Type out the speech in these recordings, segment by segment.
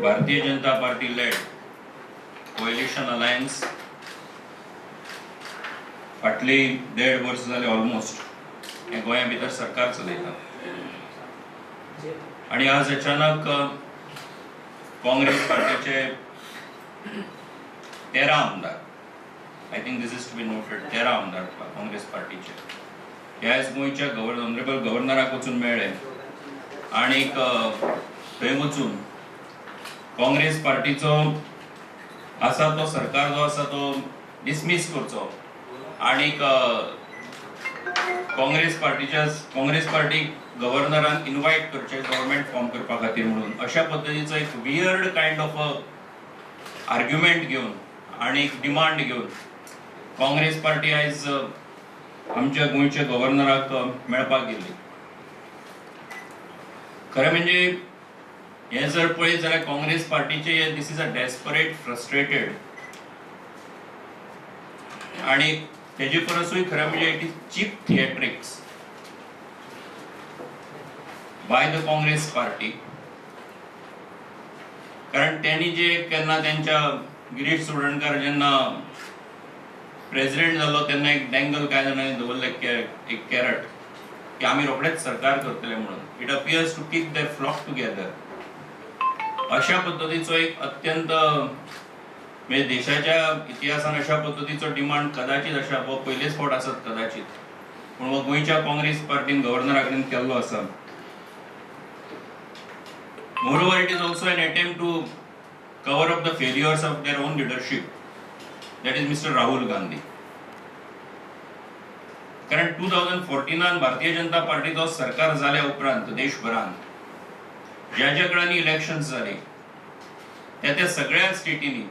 Bharatiya Janata Party led coalition alliance फाटली देड वर्स जाले ऑलमोस्ट हें गोंया भितर सरकार चलयता आणि आज अचानक काँग्रेस पार्टीचे 13 आमदार, I think this is to be noted, 13 आमदार काँग्रेस पार्टीचे हे आयज गोंयच्या गव्हर्नर, ऑनरेबल गव्हर्नराक वचून मेळ्ळे आणीक थंय वचून काँग्रेस पार्टीचो आसा तो सरकार जो आसा तो डिसमीस करचो आणीक काँग्रेस पार्टीच्या, काँग्रेस पार्टीक गव्हर्नरान इनवायट करचें गव्हर्मेंट फॉर्म करपा खातीर म्हणून अशा पद्दतीचो एक weird kind of a argument घेवन आनी डिमांड घेवन काँग्रेस पार्टी आयज आमच्या गोंयच्या गव्हर्नराक मेळपाक गेल्ली. खरें म्हणजे हें जर पळयत जाल्यार काँग्रेस पार्टीचे this is a desperate, frustrated आणि तेजे परसूय खरें म्हणजे it is cheap theatrics by the Congress Party. कारण त्यांनी जे केन्ना त्यांच्या गिरीश चोडणकर जेन्ना प्रेसिडेंट जालो तेन्ना एक डँगल कांय जाणांनी दवरलें, एक कॅरट की आमी रोखडेच सरकार करतले म्हणून. It appears to keep their flock together. अशा पद्दतीचो एक अत्यंत, म्हणजे देशाच्या इतिहासान अशा पद्दतीचो डिमांड कदाचित अशा हो पयलेच फावट आसत कदाचित, पूण हो गोंयच्या काँग्रेस पार्टीन गव्हर्नरा कडेन केल्लो आसा. Moreover, it is also an attempt to cover up the failures of their own leadership, that is Mr. Rahul Gandhi. कारण 2014 भारतीय जनता पार्टीचो सरकार जाल्या उपरांत देशभरांत ज्या ज्या कडेन इलेक्शन्स जाली त्या त्या सगळ्या स्टेटींनी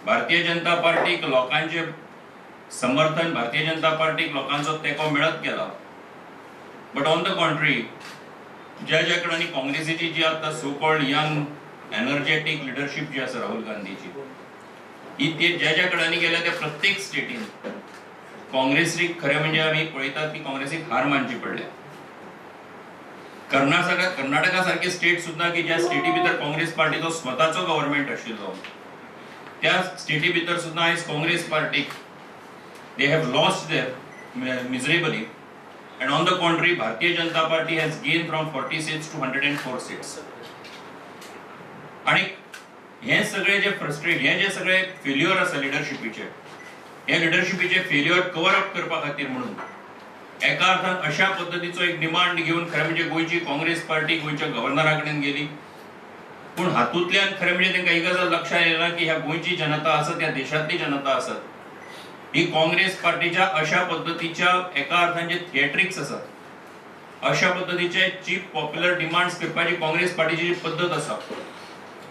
भारतीय जनता पार्टीक लोकांचे समर्थन, भारतीय जनता पार्टीक लोकांचो तेंको मेळत गेला. बट ऑन the contrary, ज्या ज्या कडेन काँग्रेसीची जी आतां so called young energetic leadership जी आसा राहुल गांधीची, ही ते ज्या ज्या कडेन गेल्या त्या प्रत्येक स्टेटीन काँग्रेसीक खरें म्हणजे आमी पळयतात की काँग्रेसीक हार मानची पडल्या. कर्नाटका सारखे स्टेट सुद्दां की ज्या स्टेटी भितर काँग्रेस पार्टीचो स्वताचो गव्हर्मेंट आशिल्लो, त्या स्टेटी भितर सुद्दां आयज काँग्रेस पार्टीक they have lost there miserably, and on the contrary, Bharatiya Janata Party has gain from 40 seats to 104 seats. आणि हे सगळे जे फ्रस्ट्रेट, हे जे सगळे फेल्युअर आसा लिडरशिपीचे, हे लिडरशिपीचे फेल्युअर कवर अप करपा खातीर म्हणून एका अर्थान अशा पद्दतीचो एक डिमांड घेवन खरें म्हणजे गोंयची काँग्रेस पार्टी गोंयच्या गव्हर्नरा कडेन गेली. पूण हातूंतल्यान खरें म्हणजे तांकां ही गजाल लक्षात येना की ह्या गोंयची जनता आसत, ह्या देशांतली जनता आसत, ही काँग्रेस पार्टीच्या अशा पद्दतीच्या एका अर्थान जे थिएट्रिक्स आसात, अशा पद्दतीचे चीप पॉप्युलर डिमांड्स करपाची काँग्रेस पार्टीची जी पद्दत आसा,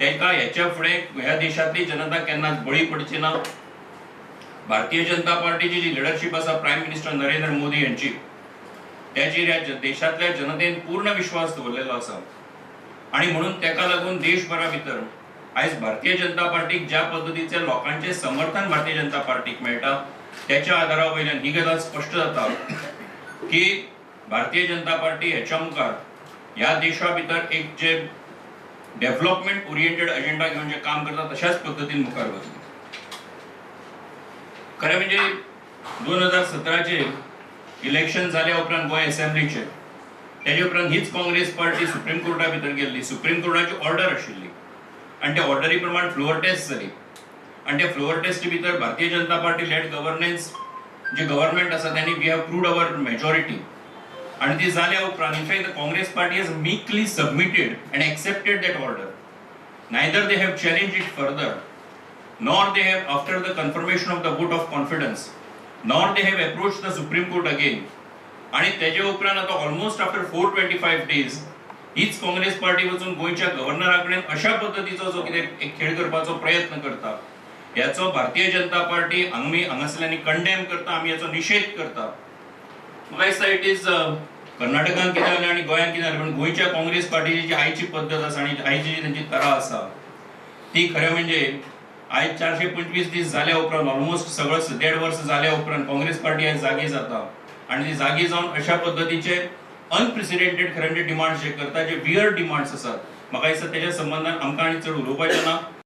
तांकां हेच्या फुडें ह्या देशांतली जनता केन्नाच बळी पडची ना. भारतीय जनता पार्टीची जी लिडरशीप आसा प्रायम मिनिस्टर नरेंद्र मोदी यांची, त्याचेर ह्या देशांतल्या जनतेन पूर्ण विश्वास दवरलेलो आसा आणि म्हणून ताका लागून देशभरा भितर आयज भारतीय जनता पार्टीक ज्या पद्दतीचे लोकांचे समर्थन भारतीय जनता पार्टीक मेळटा, त्याच्या आधारा वयल्यान ही गजाल स्पश्ट जाता की भारतीय जनता पार्टी हेच्या मुखार ह्या देशा भितर एक जे डेव्हलपमेंट ओरिएंटेड अजेंडा घेवन जे काम करता तशाच पद्दतीन मुखार वतली. खरें म्हणजे 2017चे इलेक्शन जाल्या उपरांत गोंय असेंब्लीचे, तेजे उपरांत हीच काँग्रेस पार्टी सुप्रीम कोर्टा भितर गेल्ली. सुप्रीम कोर्टाची ऑर्डर आशिल्ली आनी त्या ऑर्डरी प्रमाण फ्लोअर टेस्ट जाली आनी त्या फ्लोअर टेस्टी भितर Bharatiya Janata party lead governance जे गव्हर्नमेंट आसा त्यांनी we have proved our majority. आनी ती जाल्या उपरांत in fact the Congress Party has meekly submitted and accepted that order. Neither they have challenged it further, nor they have, after the confirmation of the vote of confidence, nor they have approached the Supreme Court again. आणि त्याच्या उपरांत आता almost after 425 days हीच Congress party वचून गोंयच्या गव्हर्नरा कडेन अशा पद्दतीचो जो कितें एक खेळ करपाचो प्रयत्न करता, ह्याचो भारतीय जनता पार्टी आमी हांगासरल्यांनी कंडेम करता, आमी याचो निशेध करता. म्हाका दिसता it is कर्नाटकान कितें जालें आनी गोंयांत कितें जालें, पूण गोंयच्या काँग्रेस पार्टीची जी आयची पद्दत आसा आनी आयची जी तेंची तरा आसा, ती खरें म्हणजे आयज 425 दीस जाल्या उपरांत, ऑलमोस्ट सगळो देड वर्स जाल्या उपरांत काँग्रेस पार्टी आयज जागी जाता आनी ती जागी जावन अशा पद्दतीचे अनप्रेसिडेंटेड खरें म्हणजे डिमांड्स जे करता, जे वियर्ड डिमांड्स आसात, म्हाका दिसता तेज्या संबंदान आमकां आनी चड उलोवपाचें ना.